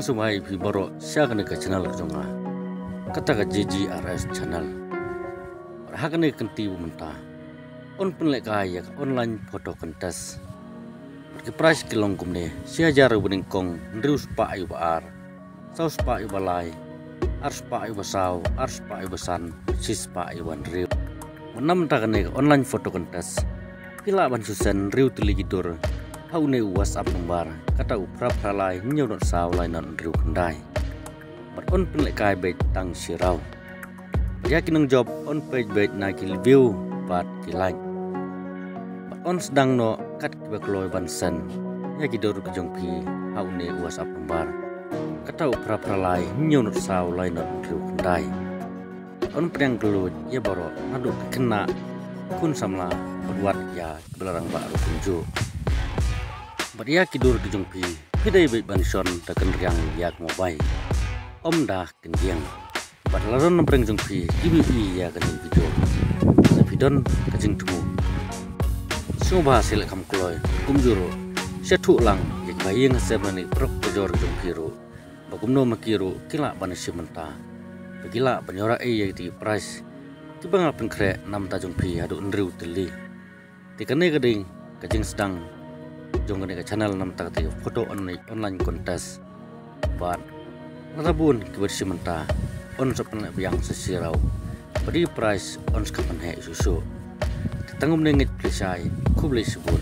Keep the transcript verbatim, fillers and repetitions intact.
Sngewbha ïa phi baroh sha kane ka channel ka jong nga, kata ka J G R S channel. Bad ha kane ka kynti ba mynta yn pynlehkai ïa ka online photo contest. Bad ki prize ki long kumne: shi hajar ïa uba nyngkong, hynriew spah ïa uba ar, saw spah ïa uba lai, ar spah ïa uba saw, ar spah ïa uba san, shi spah ïa uba hynriew. Bad na mynta kane ka online photo contest phi lah ban shu send hynriew tylli ki dur ha une u WhatsApp number, kata u phra phra lai hynñiew not saw lai not hynriew khyndai. Bad yn pynlehkai beit tang shi round. Bad ïa ki nongjop yn peit beit na ki view bad ki like. Bad yn sdang noh kat kiba kloi ban send ïa ki dur ki jong phi ha une u WhatsApp number, kata u phra phra lai hynñiew not saw lai not hynriew khyndai. Yn pdiang kylluid ïa baroh, naduh ki khynnah, khun samla bad wat ïa kiba la rangbah ruh kumjuh. Bad ïa ki dur ki jong phi phi dei beit ban shon da ka kynriang ïa ka mobile, ym da ka kyndiang. Bad lada don na pdeng jong phi kiba ïohi ïa kane ka video, lada phi don ka jingthmu, sngewbha sa leh kham kloi, kumjuh ruh sa thoh lang ïa kiba ha ïing ha sem lane paralok parajor jong phi ruh, ba kumno ma ki ruh ki lah ban ïashim bynta, ba ki lah ban ïoh rah ïa ki prize kiba nga la pynkhreh na bynta jong phi haduh hynriew tylli. Te kane ka dei ka jingsdang jong kane ka channel na bynta kata ka photo online, online contest. Bad lada bun kiba ïashim bynta, yn sa pynleh biang sa shi round, bad ïa ki prize yn sa kham pynheh shuh shuh. Te tang kumne, ngeit phi lehshai, khublei shibun.